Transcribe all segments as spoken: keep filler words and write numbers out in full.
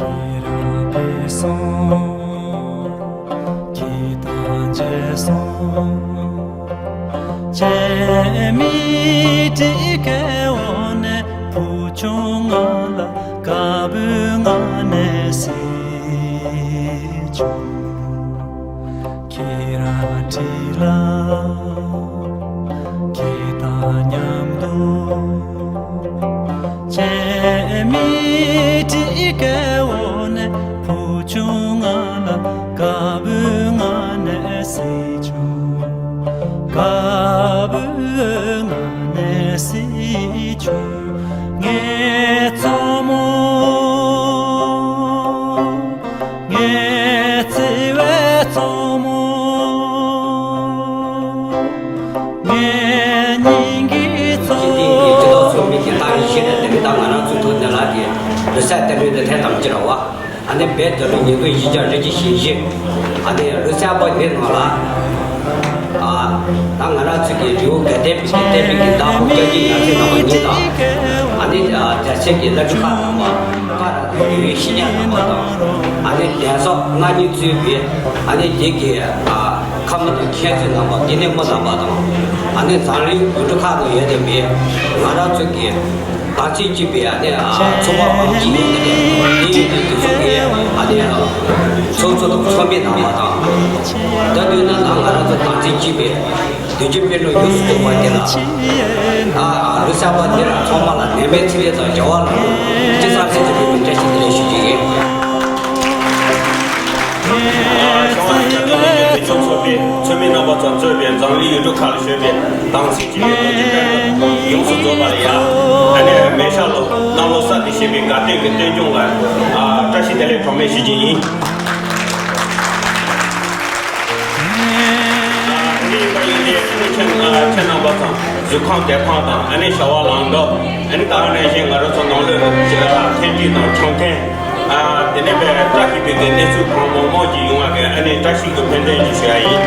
ཁྱེད་རང་གིས་སོང་། ཁྱེད་དང་མཇལ་སོང་། ཁྱེད་མི་དེ་སྐྱེ་བོ་ནས་བུ་ཆུང་ང་ལ་དཀར་པོའི་ངང་ནས་གཟིགས་བྱུང་། ཁྱེད་རང་འཁྲིས་ལ་ཁྱེད་དང་མཉམ་དུ། ཁྱེད་མི་དེ་སྐྱེ་བོ་ནས་བུ་ཆུང་ང་ལ་དཀར་པོའི་ངང་ནས་གཟིགས་བྱུང་། དཀར་པོའི་ངང་ནས་གཟིགས་བྱུང་། ངའི་མཚོ་མོ། ངའི་བརྩེ་བའི་མཚོ་མོ། ངའི་སྙིང་གི་མཚོ་མོ། སྤྱི་བཏང་ཚོགས་མི་གི་ཏང་ཡིག་གཞི་རེད། དེ་རིང་ད་ང་རང་ཚོའི་ཐོག་ནས་ལ་དེ་རུ་ས་ཏེ་ལུས་དེ་ཐེངས་དང་པོ་ཅིག་ར་བ། ཨ་ནི་བེད་དེ་ལུ་ཉིས་སྟོང་བཞི་བརྒྱ་རེ་གཅིག་ཞེ་བཞི། ཨ་ནི་རུ་ས་པ་དེ་ནང་ལ། ཨ། ད་ང་རང་ཚོ་གི་རི་བོ་དགའ་ལྡན་པའི་གི་བསྟན་པའི་གི་བདག་པོ་སྐྱབས་རྗེ་ཡབ་སྲས་རྣམ་པ་གཉིས་དང་། ཨ་ནི་རྒྱལ་སྲས་ཀྱི་བླ་སྤྲུལ་ཁག་རྣམ་པ། བཀའ་ར་དང་ཡོན་ཧྲི་ཉ་རྣམ་པ་དང་། ཨ་ནི་གདན་ས་ལྔ་གཉིས་གཙོས་པའི་ཨ་ནི་དེ་གི་ཨ་ཁ་མི་དང་མཁན་ཟུར་རྣམ་པ། དགེ་འདུན་པ་རྣམ་པ་དང་། ཨ་ནི་འཛམ་གླིང་ཡུལ་གྲུ་ཁག་ཏུ་ཡོད་བསྡད་པའི་ང་རང་ཚོ་གི་དམ་ཚིག་གཅིག་པའི་ཨ་ནི་ཚོགས་པ་མང་པོ་ཅིག་ཡོད་དེ། དེ་ཡོད་དུས་དེ་ཚོ་གི་ཨ་ནི་ཚོགས་གཙོ་དང་ཚོགས་མི་རྣམ་པ་དང་། ད་དུས་ན་ད་ང་རང་ཚོ་དམ་ཚིག་གཅིག་པའི་བདུན་ཅུ་པའི་ལོ་ཡོངས་སུ་རྫོགས་པ་དེ་ལ། ཨ། ལོ་གསར་པ་འདི་ལ་ཚང་མ་ལ་ནད་མེད་ཚེ་རིང་དང་བྱ་བ་ལ་ལུ་ཅི་བསམ་ཚེ་ཚེ་འཕེལ་བའི་བཀྲ་ཤིས་བདེ་ལེགས་ཞུ་རྒྱུ་ཡིན། ཨ། ཞང་ཨ་ཅག་ཀུན་གྱི་ཚོགས་པའི་ཚོགས་མི་རྣམ་པ་ཚོ་གཙོས་པའི་འཛམ་གླིང་ཡུལ་གྲུ་ཁག་ལ་བཞུགས་པའི་དམ་ཚིག་གཅིག་པའི་རྡོ་རྗེ་སྤུན་ཟླ་ཡོངས་སུ་རྫོགས་པ་ལ་ཡ། ཨ་ནི་མེ་ཤ་ལོ་གནམ་ལོ་གསར་དུ་བཞད་པའི་དགའ་སྟོན་གྱི་སྟོན་ཆུང་ལ། ཨ། བཀྲ་ཤིས་བདེ་ལེགས་གྲངས་མེད་ཞུ་རྒྱུ་ཡིན། འདི་ཡིན་པ་ཡིན་ཏེ། ཨ་ནི་ཁྱེད་ཁྱེད་རྣམ་པ་ཚོ་གཟུགས་ཁམས་བདེ་ཐང་དང་། ཨ་ནི་བྱ་བ་ལམ་འགྲོ། ཨ་ནི་ད་ག་ནང་བཞིན་ང་རང་ཚོ་ནང་ལོགས་ལ་ཕན་འབྲས་དང་འཆམ་མཐུན། ཨ། དེ་ནས་བཀྲ་ཤིས་པའི་གནས་ཚུལ་གང་མང་མང་ཞིག་ཡོང་བ་གི་ཨ་ནི་བཀྲ་ཤིས་ཀྱི་ཕན་བདེ་ཞིག་ཞུ་ཡ་ཡིན།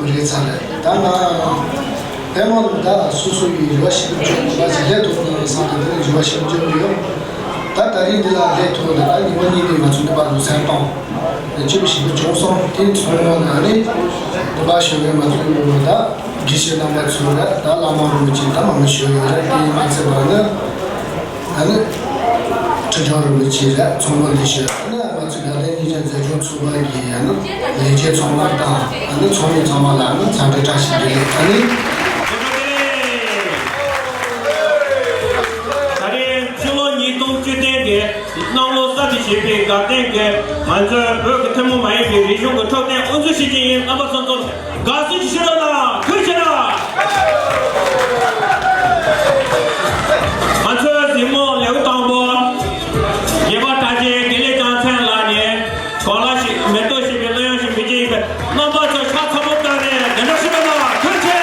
རེད་ཚར་རེད། ད་ང་ཕལ་མོ་ད་སོ་སོ་ཡི་རེ་བ་ཞིག་བཅོལ་དགོས་པ་ཞིག་ལས་ཐུབ་ན་བསམ་དེ་དེ་རེ་བ་ཞིག་བཅོལ་གི་ཡོད། ད་ད་རིང་འདི་ལ་ལས་ཐུབ་ན་ད་ཉི་མ་གཉིས་ནས་ང་ཚོ་འདི་པར་ལུས་སེམས་གཏོང་སྤྱི་པོ་ཞིག་བྱུང་སོང་། དེ་ཚོང་མ་ན་ནི་འདི་པར་ཞོགས་པའི་ང་ཚོའི་ལུས་ད་དགེ་བཤེས་རྣམ་པ་ཚོ་རེད། ད་བླ་མ་རུ་ཅིག་ད་མང་ཞོ་ཡོད་རེད། དེ་མ་ཚད་པ་ནི། ཨ་ནི། ཁྲི་བྱང་རིན་པོ་ཆེ་ར་ཚོང་པ་འདི་ཤོད། ཨ་ནི་ང་ཚོ་དགའ་ལྡན་གཉིས་ཆ་མཛད་སྒོ་ཚོགས་པ་གི་ཨ་ནི་ལས་བྱེད་ཚང་མ་དང་ཨ་ནི་ཚོགས་མི་ཚང་མ་ལ་ཨ་ནི་འཚམས་འདྲི་བཀྲ་ཤིས་བདེ་ལེགས། ཨ་ནི། ད་རེས་ཕྱི་ལོ་ཉིས་སྟོང་བཅུ་བདུན་གྱི་གནམ་ལོ་གསར་དུ་བཞད་པའི་དགའ་ལྡན་གྱི་ང་ཚོའི་བོད་ཀྱི་ཐུན་མོང་མ་ཡིན་པའི་རིག་གཞུང་གི་འཁྲབ་སྟོན་དབུ་འཛུགས་བྱེད་ཀྱི་ཡིན། རྣམ་པ་ཚོ་ཚོ། དགའ་བསུ་ཞུ་རོགས་གནང་། ཐུགས་རྗེ་གནང་། ང་ཚོའི་གཟིགས་མོ་ལེའུ་དང་པོ། ཉེས་པ་གྲགས་ཅན་དགེ་ལེགས་རྒྱལ་མཚན་ལགས་ནས་གོ་ལ་ཞིག་མེ་ཏོག་ཞིག་གི་གླུ་དབྱངས་ཤིག་འབུལ་གྱི་ཡིན་པས། རྣམ་པ་ཚོ་ཕྱག་ཚ་པོ་བཏང་ནས་གདན་འདྲེན་ཞུ་རོགས་གནང་། ཐུགས་རྗེ་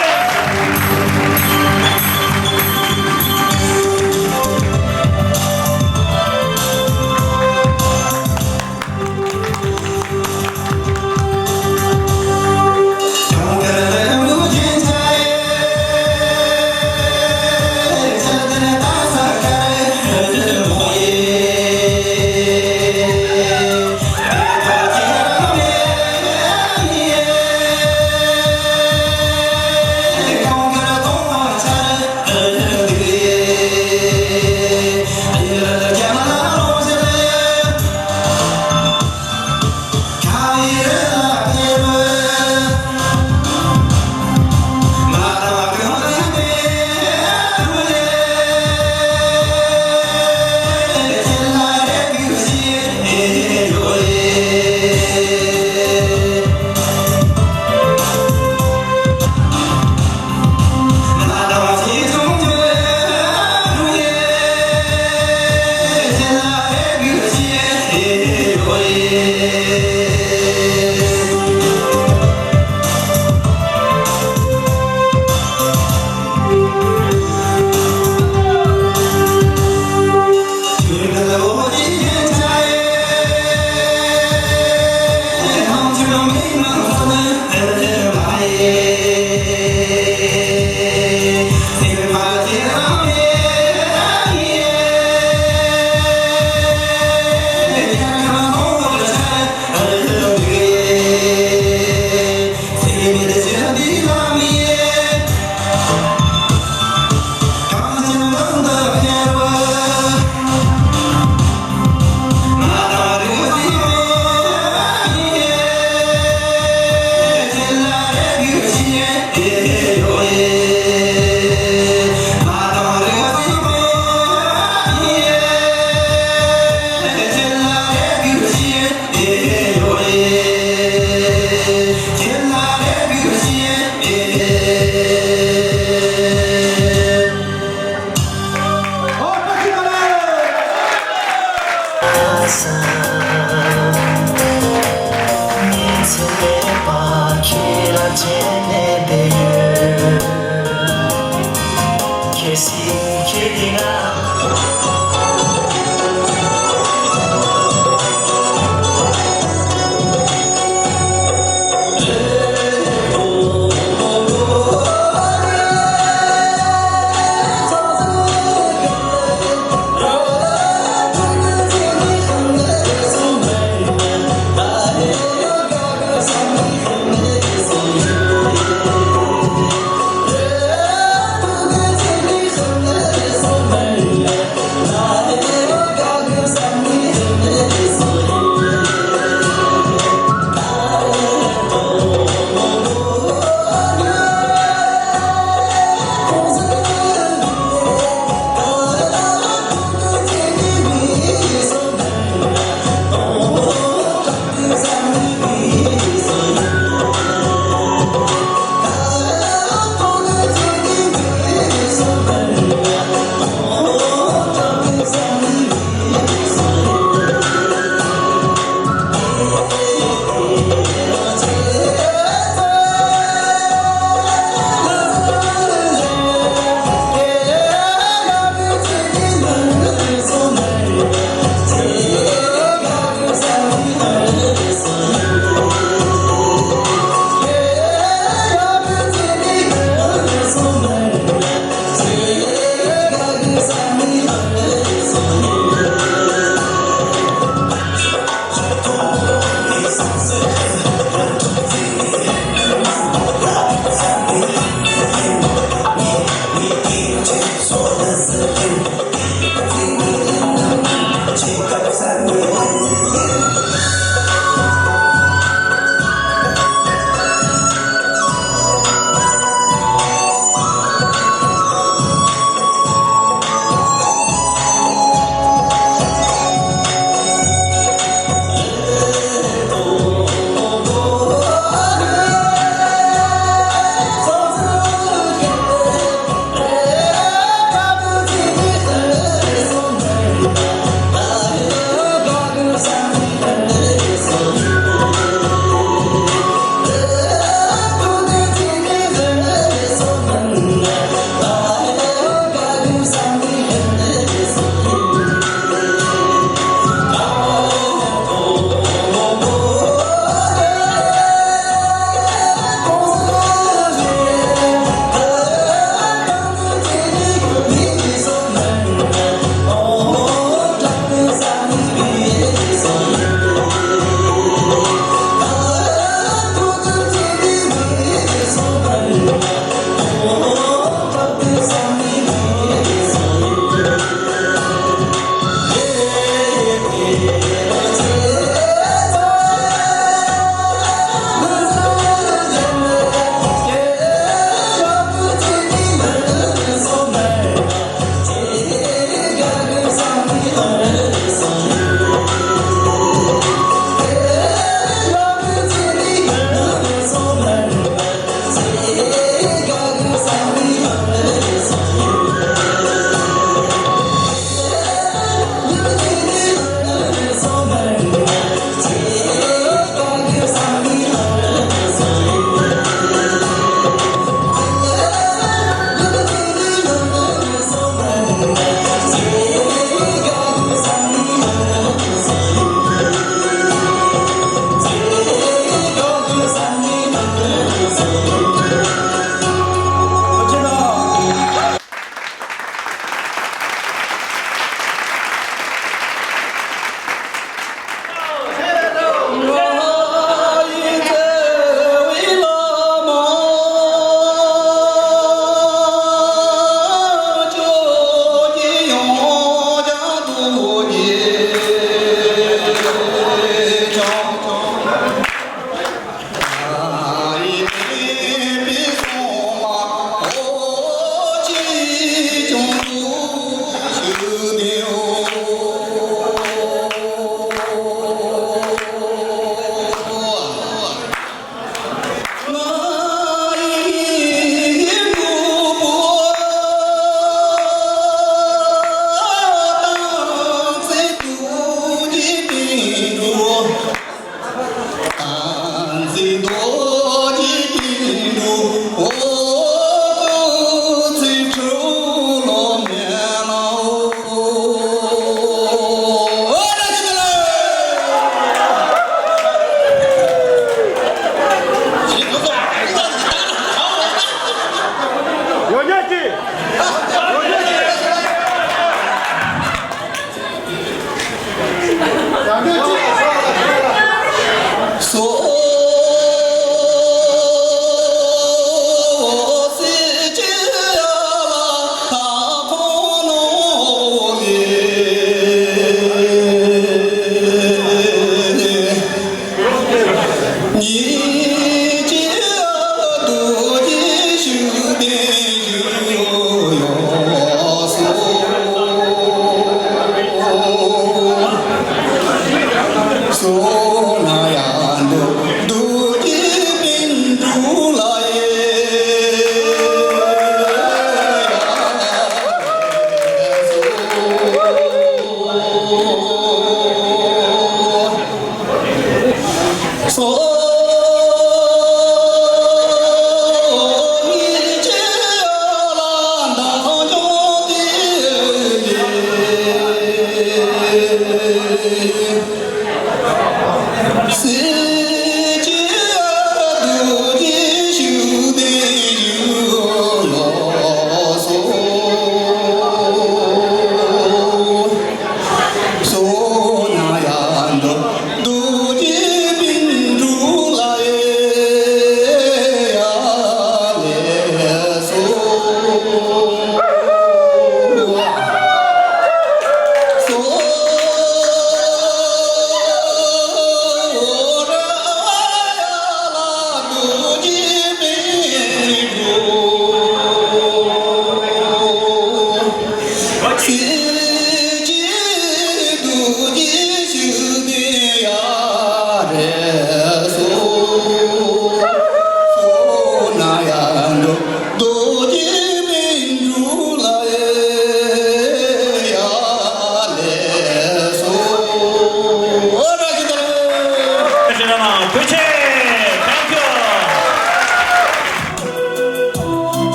ཆེ།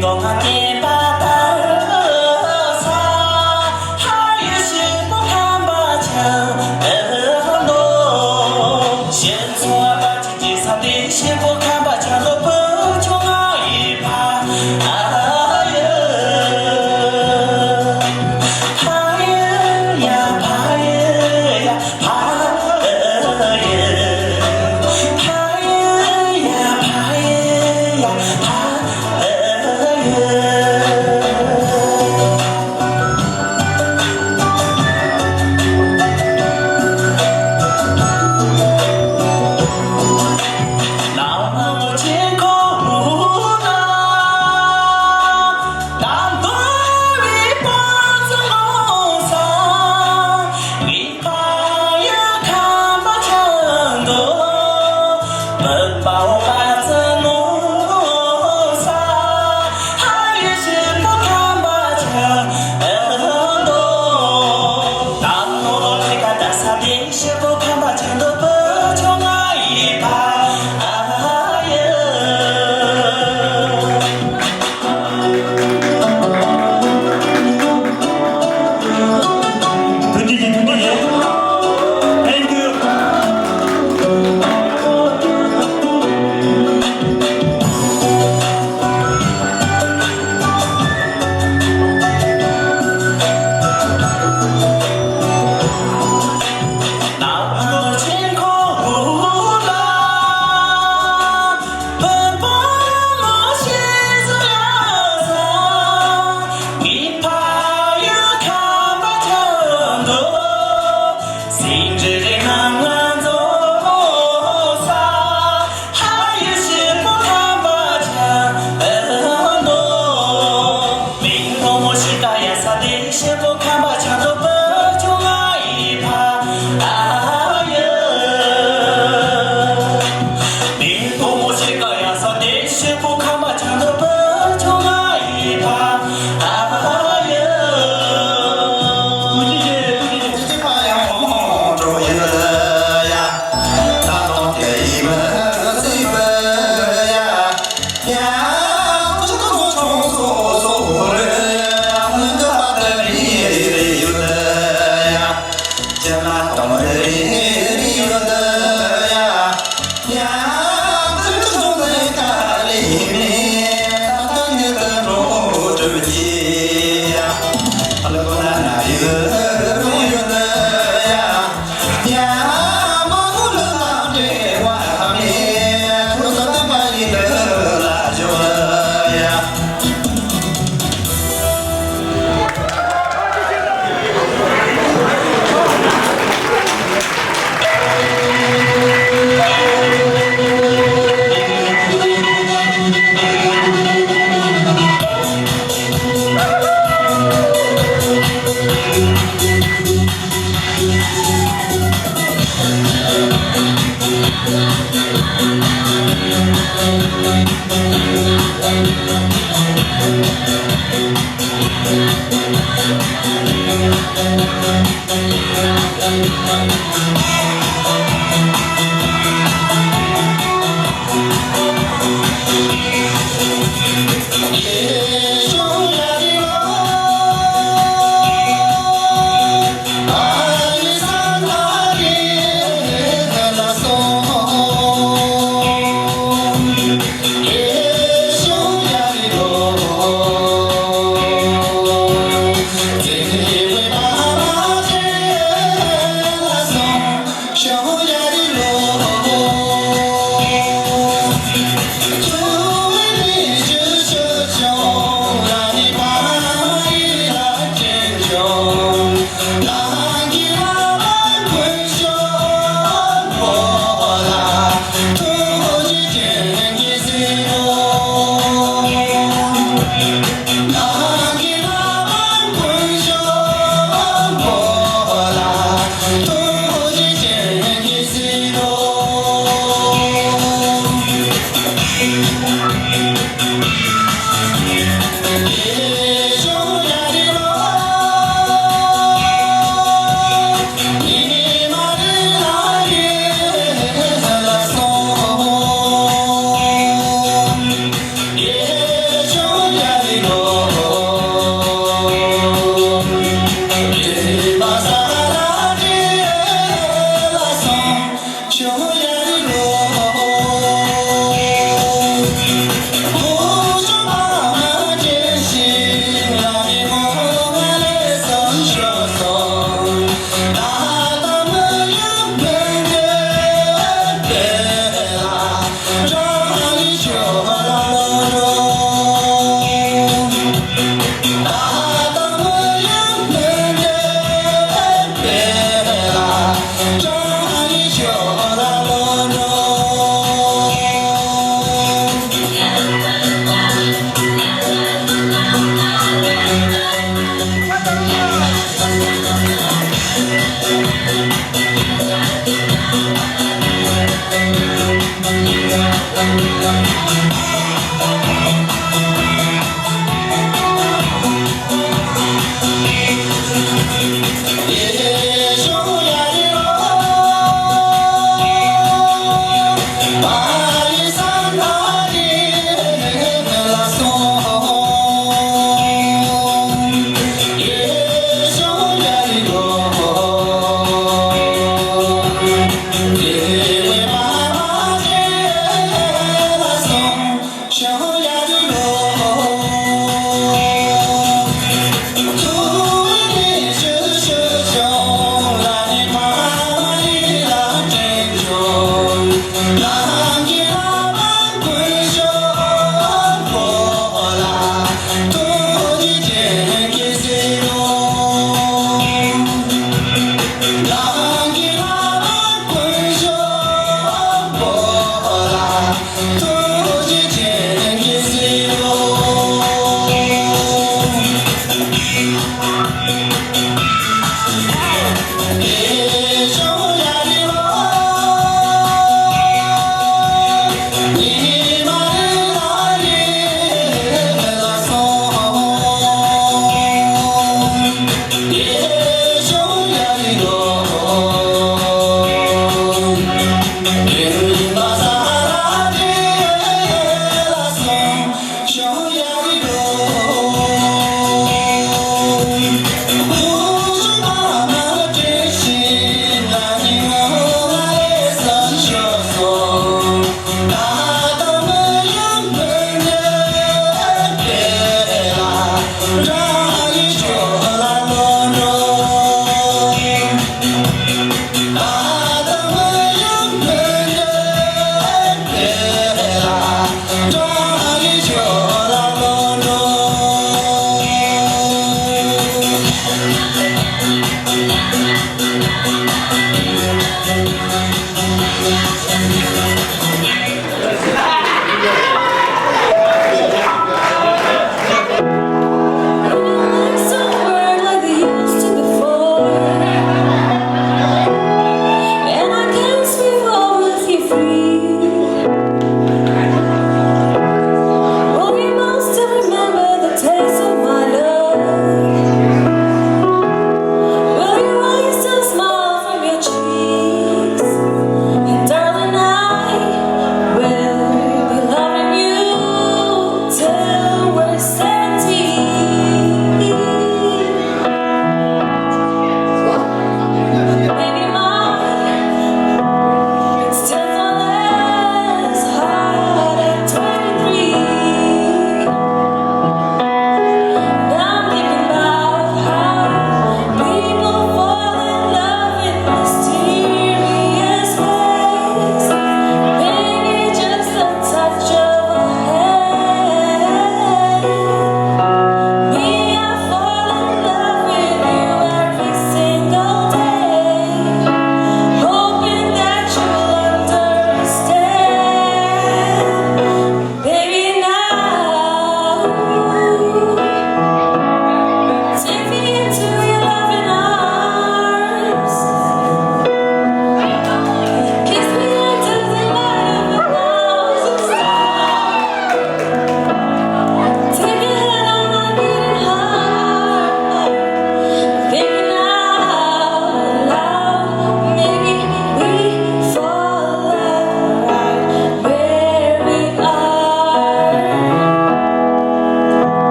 Thank you.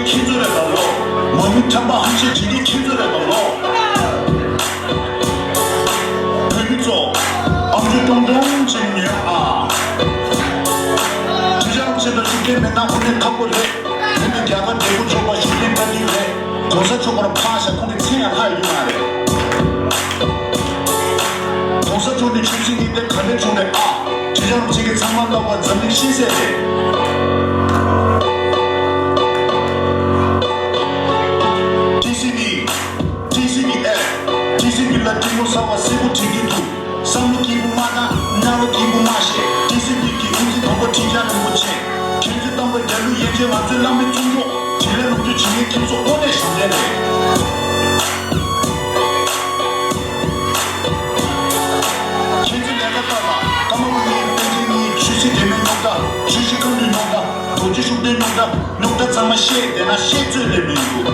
ཁྱེད་ཚོ་རེད་པ་ལོ། མ་ཡུམ་ཁྲམ་པ་ཧམ་བཤད་བྱེད་མཁན་ཁྱེད་ཚོ་རེད་པ་ལོ། བོད་མི་ཚོ། ཨམ་ཅོག་ཀྲོང་ཀྲོང་ཅིག་ཉོན་ཨ། ཁྱེད་རང་ཚོ་ལ་ཤུགས་རྐྱེན་མེད་ན་དངོས་གནས་ཁག་པོ་རེད། དེ་ནི་རྒྱ་གར་བདེ་པོ་འཇོག་པ་ཤུགས་རྐྱེན་བཀའ་དྲིན་རེད། གོང་ས་མཆོག་སྐོར་ཕ་ཤ་ཁོང་གི་མཚན་ཡང་ལྷག་ཡོད་མ་རེད། གོང་ས་མཆོག་ནས་ཆོས་སྲིད་གཉིས་ལྡན་ག་འདྲ་བྱུང་རེད་ཨ། ཁྱེད་རང་ཚོ་གི་ཚང་མ་ལྟ་བ་འཛམ་གླིང་ཤེས་གསལ་རེད། ཊི་སི་ཝི། ཊི་སི་ཝི་ཨེ། ཊི་སི་ཝི་ལ་ཏྲེ་མོ་ཟ་བ་སེར་པོ་བྲིས་ཀྱི་འདུག་བསམ་བློ་སྐྱིད་པོ་མ་བཏང་། རྣ་བ་སྐྱིད་པོ་མ་བཤད། ཊི་སི་ཝི་གི་དབུ་འཛིན་དམ་པ་ཁྲི་བྱང་རིན་པོ་ཆེ། མཁྱེན་བརྩེ་དམ་པ་རྒྱ་ལོ་ཡན་ཆད་ང་ཚོའི་བླ་མའི་གཙུག་ལག་དྲིན་ལན་ལོངས་སྤྱོད་བྱེད་མཁན་ཁྱེད་ཚོ་དངོས་གནས་གཞོན་ལྡན་རེད། ཁྱེད་ཚོས་ལས་ཀ་ལྟ་ལ་ཀརྨ་པ་གཉིས་པཎ་ཆེན་གཉིས་ཆོས་སྲིད་འབྲེལ་མོལ་རྙོག་དྲ། ཆོས་སྲིད་ཁ་མདུན་རྙོག་དྲ། རྡོ་རྗེ་ཤུགས་ལྡན་རྙོག་དྲ། རྙོག་དྲ་ཚང་མ་བཤད་བསྡད་ན་བཤད་ཚོད་ལས་མི་འདུག་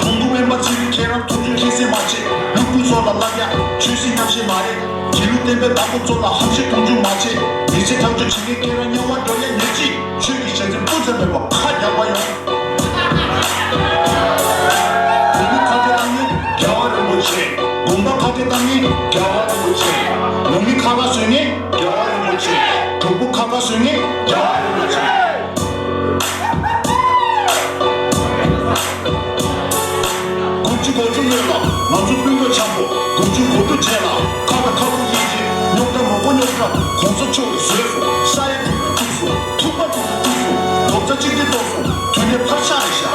ཕུང་པོ་དབེན་པ་ཚེ་རིང་ཁྱེད་རང་ཐུགས་རྒྱུད་ཁྱད་བསད་མ་བྱེད། ལུས་ཀུན་སྲོག་ལ་བསླབ་ཡ་ཆོས་སྲིད་མཉམ་བཤད་མ་རེད། དགེ་ལུགས་བསྟན་པའི་བདག་པོ་ཚོ་ལ་ཧམ་བཤད་མཐོང་ཆུང་མ་བྱེད། མི་ཚེ་ཐག་གཅོད་བྱེད་མཁན་ཁྱེད་རང་དམྱལ་བར་འགྲོ་ཡ་ཉེར་གཅིག་ཆོས་ཀྱི་ཞལ་འཛིན་སྤུ་ཙམ་མེད་པ་ཁ་རྒྱག་པ་ཡོང་། བོད་མི་ཁ་སྐད་བཏང་མཁན་རྒྱལ་བ་རིན་པོ་ཆེ། དགོན་པ་ཁ་སྐད་བཏང་མཁན་རྒྱལ་བ་རིན་པོ་ཆེ། ནང་མི་ཁ་ཁ་བཟོས་མཁན་རྒྱལ་བ་རིན་པོ་ཆེ། གྲོགས་པོ་ཁ་ཁ་བཟོས་མཁན་རྒྱལ་བ་རིན་པོ་ཆེ། དགུ་བཅུ་གོ་བཅུ་སྔོན་ལ་ང་ཚོ་སྤུན་ཀྱག་ཆགས་པོ། དགུ་བཅུ་གོ་དྲུག་རྗེས་ལ་ཁ་ཁ་ཁ་ཁུ་གཡས་འཁྱིལ། རྙོག་དྲ་མང་པོ་རྙོག་དྲ། གོང་ས་མཆོག་གིས་བཟོས་སོང་། ས་ཡ་དྲུག་ཏུ་བཙུགས་སོང་། ཐུག་པ་དྲུག་ཏུ་བཙུགས་སོང་། རྡོག་རྩ་གཅིག་སྒྲིལ་གཏོར་སོང་། དུས་འདས་ཕར་བཞག་རེད་ཤག་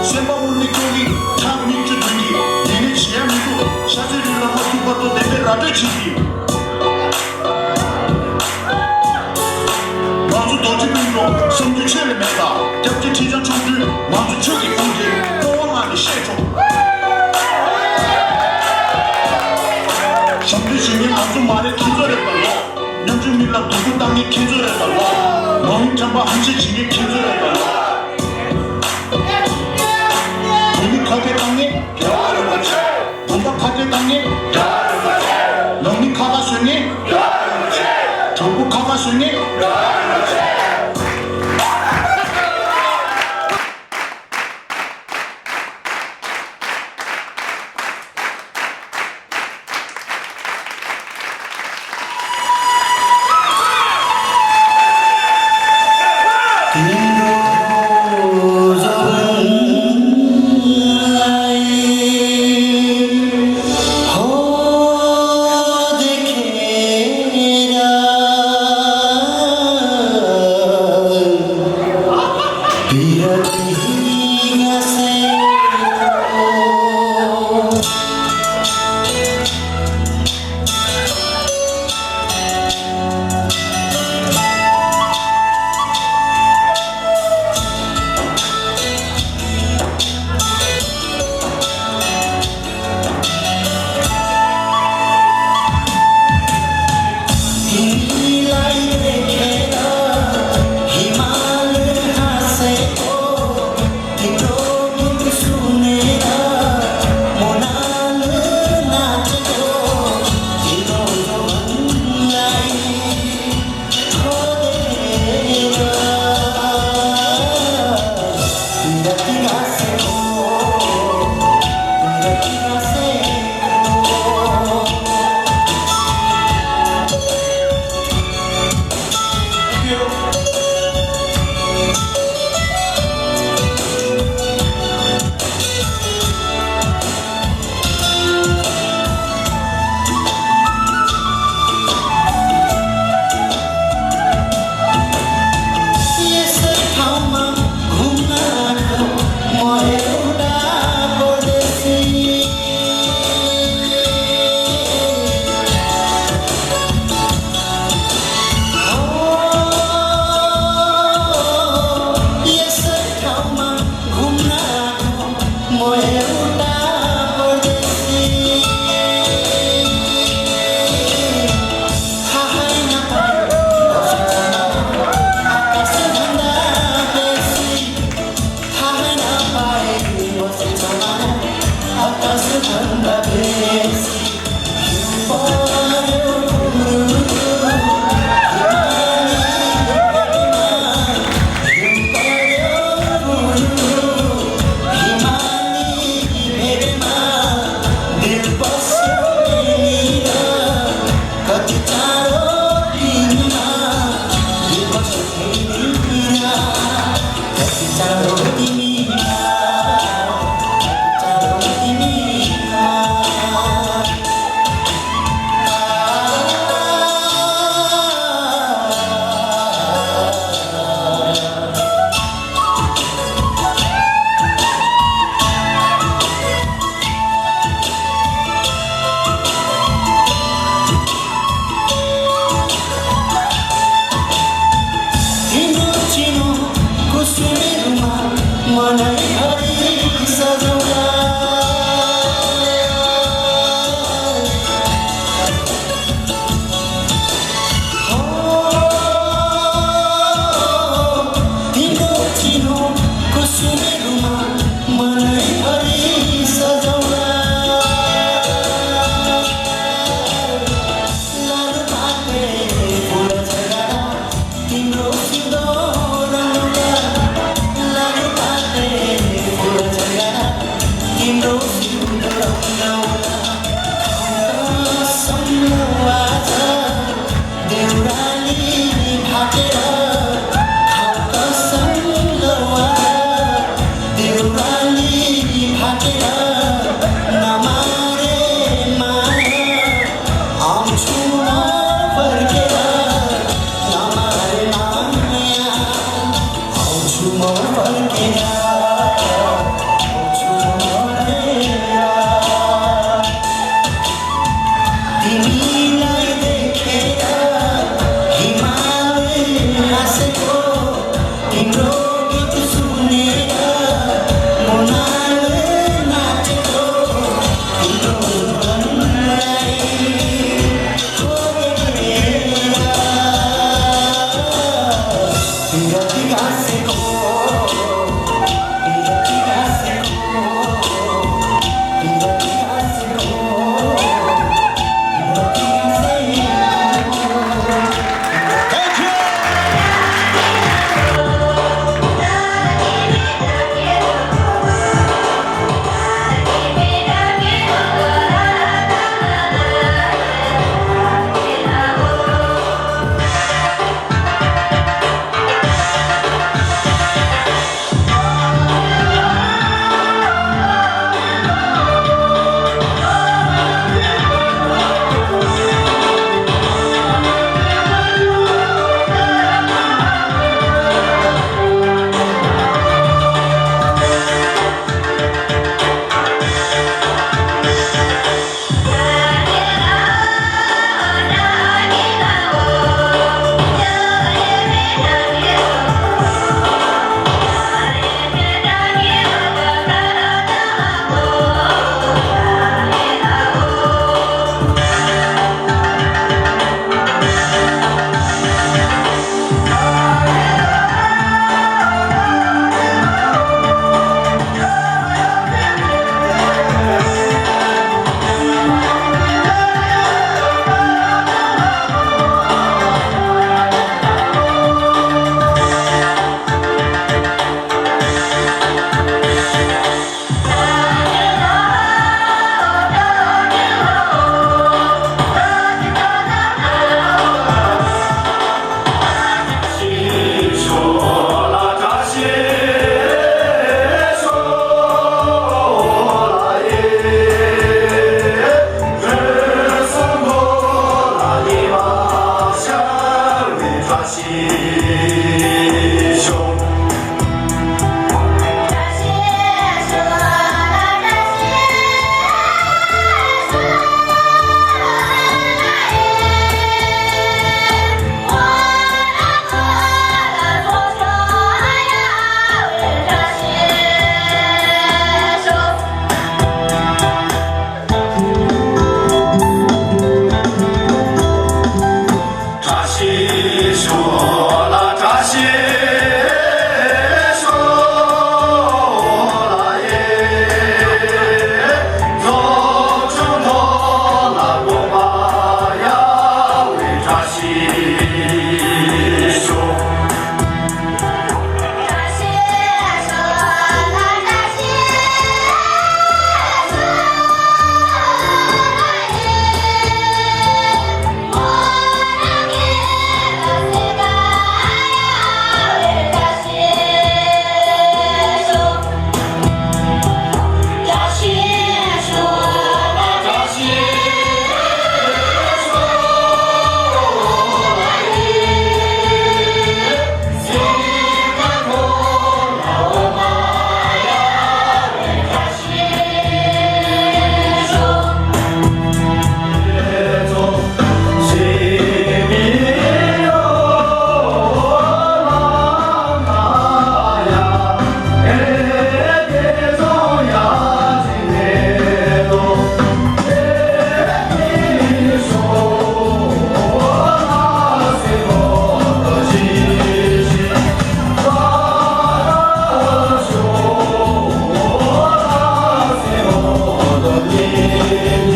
སེམས་པ་དབུ་མའི་སྐྱོ་གླེང་ཐག་མིག་ཆུ་དོན་གྱིས་ཡིན་ནས་བྱེད་ཡ་མི་འདུག་ཤ་ཚའི་རི་ལ་མ་ཐུག་བར་དུ་བདེན་པའི་ར་སྤྲོད་བྱེད་ཀྱི་ཡིན། ང་ཚོ་རྡོ་རྗེ་སྤུན་གྲོགས་བསམ་རྒྱུ་ཆོས་ལས་མེད་ལ། སྐྱབས་རྗེ་ཁྲི་བྱང་ཆུང་དུས་ང་ཚོ་ཆོས་ཀྱི་དབང་གིས་སྤོབས་པ་ངང་ནས་བཤད་ཆོག་ཞབས་འདྲེན་ཞུ་མཁན་ང་ཚོ་མ་རེད། ཁྱེད་ཚོ་རེད་པ་ལོ། ཉམ་ཆུང་མི་ལ་སྡུག་པོ་བཏང་མཁན་ཁྱེད་ཚོ་རེད་པ་ལོ། མ་འོངས་ཁྲམ་པ་ཧམ་བཤད་བྱེད་མཁན་ཁྱེད་ཚོ་རེད་པ་ལོ།